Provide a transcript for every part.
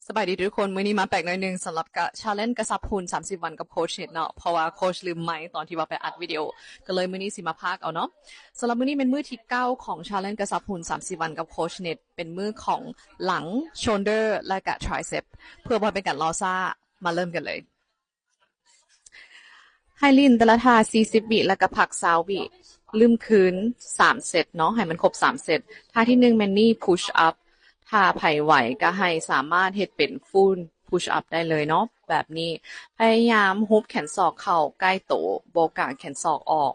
ສະບາຍດີທຸກຄົນ, ມື້ນີ້ມາແປກໜ້ອຍໜຶ່ງສຳລັບກະ challenge ກະຊັບຫຸ່ນສາມສິບວັນກັບໂຄຊເນັດເນາະ, ເພາະວ່າໂຄຊລືມໄມຕອນທີ່ວ່າໄປອັດວິດີໂອ ກໍເລີຍມື້ນີ້ຊິມາພາກເອົາເນາະ. ສຳລັບມື້ນີ້ແມ່ນມື້ທີເກົ້າຂອງ challenge ກະຊັບຫຸ່ນສາມສິບວັນກັບໂຄຊເນັດ, ເປັນມື້ຂອງຫຼັງ, shoulder ແລະກະ tricep. ເພື່ອບໍ່ໃຫ້ເປັນການລໍຊ້າ, ມາເລີ່ມກັນເລີຍ. ໃຫ້ຫຼິ້ນແຕ່ລະທ່າສີ່ສິບວິ ແລ້ວກະພັກຊາວວິ, ລຶ້ມຄືນສາມເຊັດເນາະ, ໃຫ້ມັນຄົບສາມເຊັດ. ທ່າທີໜຶ່ງແມ່ນ knee push up, ຖ້າໃຜໄຫວກະໃຫ້ສາມາດເຮັດເປັນ full push up ໄດ້ເລີຍເນາະ, ແບບນີ້. ພະຍາຍາມຮຸບແຂນສອກເຂົ້າໃກ້ໂຕ, ບໍ່ກາງແຂນສອກອອກ,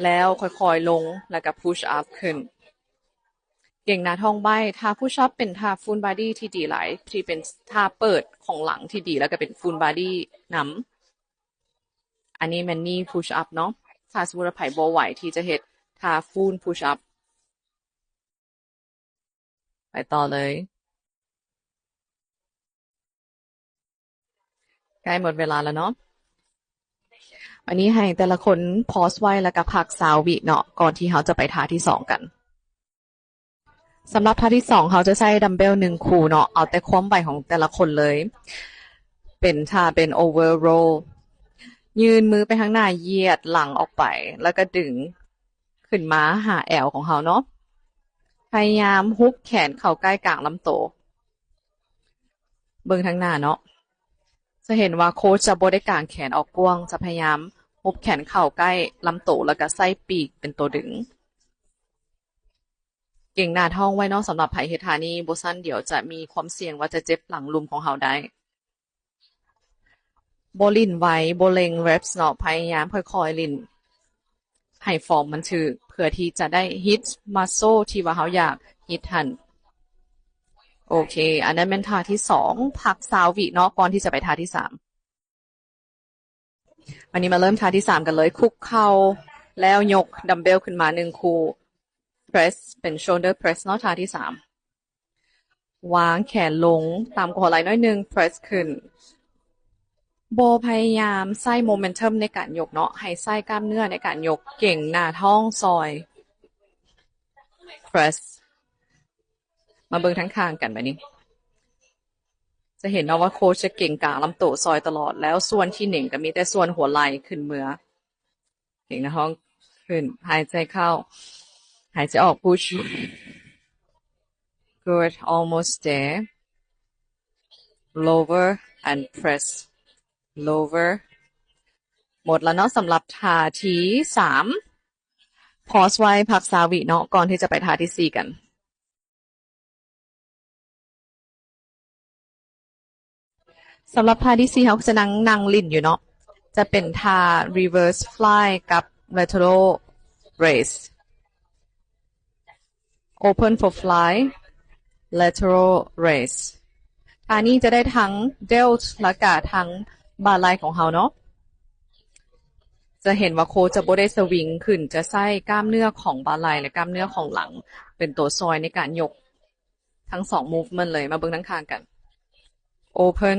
ແລ້ວຄ່ອຍໆລົງ ແລ້ວກະ push up ຂຶ້ນ. ເກັ່ງໜ້າທ້ອງໄວ້. ທ່າ push up ເປັນທ່າ full body ທີ່ດີຫຼາຍ, ທີ່ເປັນທ່າເປີດຂອງຫຼັງທີ່ດີ ແລ້ວກໍເປັນ full body ນຳ. ອັນນີ້ແມ່ນ knee push up ເນາະ. ຖ້າສົມມຸດວ່າໃຜບໍ່ໄຫວທີ່ຈະເຮັດທ່າ full push up, ໄປຕໍ່ເລີຍ. ໃກ້ໝົດເວລາແລ້ວເນາະ. ອັນນີ້ໃຫ້ແຕ່ລະຄົນ pause ໄວ້ ແລ້ວກະພັກຊາວວິເນາະ, ກ່ອນທີ່ເຮົາຈະໄປທ່າທີສອງກັນ. ສຳລັບທ່າທີສອງ ເຮົາຈະໃຊ້ດຳເບວໜຶ່ງຄູ່ເນາະ, ເອົາແຕ່ຄວາມໄຫວຂອງແຕ່ລະຄົນເລີຍ. ເປັນທ່າເປັນ over row. ຍື່ນມືໄປທາງໜ້າ, ຢຽດຫຼັງອອກໄປ, ແລ້ວກະດຶງ ຂຶ້ນມາຫາແອວຂອງເຮົາເນາະ. ພະຍາຍາມຮຸບແຂນເຂົ້າໃກ້ກາງລຳໂຕ. ເບິ່ງທາງໜ້າເນາະ. ຈະເຫັນວ່າໂຄຊຈະບໍ່ໄດ້ກາງແຂນອອກກວ້າງ, ຈະພະຍາຍາມຮຸບແຂນເຂົ້າໃກ້ລຳໂຕ ແລ້ວກະໃຊ້ປີກເປັນໂຕດຶງ. ເກັ່ງໜ້າທ້ອງໄວ້ເນາະ, ສຳລັບໃຜເຮັດທ່ານີ້, ບໍ່ຊັ້ນດຽວຈະມີຄວາມສ່ຽງວ່າຈະເຈັບຫຼັງລຸ່ມຂອງເຮົາໄດ້. ບໍ່ຫຼິ້ນໄວ, ບໍ່ເລັ່ງ reps ເນາະ, ພະຍາຍາມຄ່ອຍໆຫຼິ້ນ ໃຫ້ຟອມມັນຖືກ ເພື່ອທີ່ຈະໄດ້ hit muscle ທີ່ວ່າເຮົາຢາກ hit ຫັ້ນ. ໂອເຄ, ອັນນັ້ນແມ່ນທ່າທີສອງ, ພັກຊາວວິເນາະ ກ່ອນທີ່ຈະໄປທ່າທີສາມ. ອັນນີ້ມາເລີ່ມທ່າທີສາມກັນເລີຍ. ຄຸກເຂົ່າ ແລ້ວຍົກດຳເບວຂຶ້ນມາໜຶ່ງຄູ່. Press ເປັນ shoulder press ເນາະ, ທ່າທີສາມ. ວາງແຂນລົງ ຕ່ຳກວ່າຫົວໄຫຼ່ໜ້ອຍໜຶ່ງ, press ຂຶ້ນ. ບໍ່ພະຍາຍາມໃຊ້ momentum ໃນການຍົກເນາະ, ໃຫ້ໃຊ້ກ້າມເນື້ອໃນການຍົກ, ເກັ່ງໜ້າທ້ອງຊ່ອຍ. Press. ມາເບິ່ງທາງຂ້າງກັນບາດນີ້. ຈະເຫັນເນາະວ່າໂຄຊຈະເກັ່ງກາງລຳໂຕຊ່ອຍຕະຫຼອດ, ແລ້ວສ່ວນທີ່ເໜັງກໍມີແຕ່ສ່ວນຫົວໄຫຼ່ຂຶ້ນເມືອ. ເກັ່ງໜ້າທ້ອງຂຶ້ນ, ຫາຍໃຈເຂົ້າ, ຫາຍໃຈອອກ, push. Good, almost there. Lower and press. Lower. ໝົດແລ້ວເນາະ ສຳລັບທ່າທີສາມ. Pause ໄວ້ ພັກຊາວວິເນາະ ກ່ອນທີ່ຈະໄປທ່າທີສີ່ກັນ. ສຳລັບທ່າທີສີ່ ເຮົາກໍຈະນັ່ງ ນັ່ງຫຼິ້ນຢູ່ເນາະ, ຈະເປັນທ່າ reverse fly ກັບ lateral raise, open for fly, lateral raise. ທ່ານີ້ຈະໄດ້ທັງ delt ແລ້ວກະທັງບ່າໄຫຼ່ຂອງເຮົາເນາະ. ຈະເຫັນວ່າໂຄຈະບໍ່ໄດ້ສະວິງຂຶ້ນ, ຈະໃຊ້ກ້າມເນື້ອຂອງບ່າໄຫຼ່ ແລະ ກ້າມເນື້ອຂອງຫຼັງ ເປັນຕົວຊ່ອຍໃນການຍົກທັງສອງ movement ເລີຍ. ມາເບິ່ງທາງຂ້າງກັນ. Open.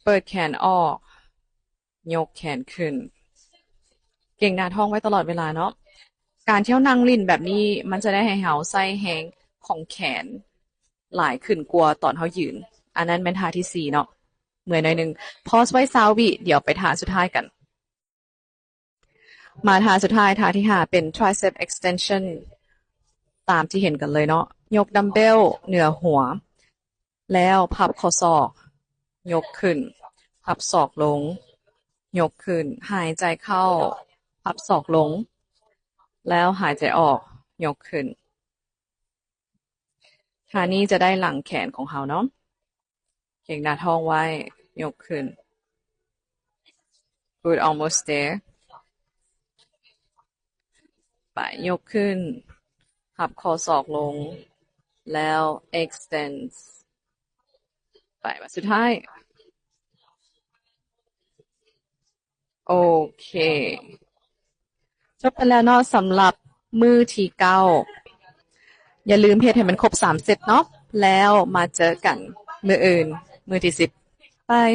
ເປີດແຂນອອກ. ຍົກແຂນຂຶ້ນ. ເກັ່ງໜ້າທ້ອງໄວ້ຕະຫຼອດເວລາເນາະ. ການທີ່ເຮົານັ່ງຫຼິ້ນແບບນີ້ ມັນຈະໄດ້ໃຫ້ເຮົາໃຊ້ແຮງຂອງແຂນຫຼາຍຂຶ້ນກວ່າຕອນເຮົາຢືນ. ອັນນັ້ນແມ່ນທ່າທີສີ່ເນາະ. ເມື່ອຍໜ້ອຍໜຶ່ງ. Pause ໄວ້ຊາວວິ, ດຽວໄປທ່າສຸດທ້າຍກັນ. ມາທ່າສຸດທ້າຍ, ທ່າທີຫ້າ ເປັນ tricep extension ຕາມທີ່ເຫັນກັນເລີຍເນາະ. ຍົກດຳເບວເໜືອຫົວ. ແລ້ວພັບຂໍ້ສອກ, ຍົກຂຶ້ນ, ພັບສອກລົງ, ຍົກຂຶ້ນ, ຫາຍໃຈເຂົ້າ, ພັບສອກລົງ, ແລ້ວຫາຍໃຈອອກ, ຍົກຂຶ້ນ. ທ່ານີ້ຈະໄດ້ຫຼັງແຂນຂອງເຮົາເນາະ. ເກັ່ງໜ້າທ້ອງໄວ້, ຍົກຂຶ້ນ. Good, almost there. ໄປ, ຍົກຂຶ້ນ, ພັບຂໍ້ສອກລົງ, ແລ້ວ extend. ໄປ, ບາດສຸດທ້າຍ. ໂອເຄ, ຈົບໄປແລ້ວເນາະ ສຳລັບມື້ທີເກົ້າ. ຢ່າລືມເຮັດໃຫ້ມັນຄົບສາມເຊັດເນາະ, ແລ້ວມາເຈີກັນມື້ອື່ນ, ມື້ທີສິບ. ບາຍ.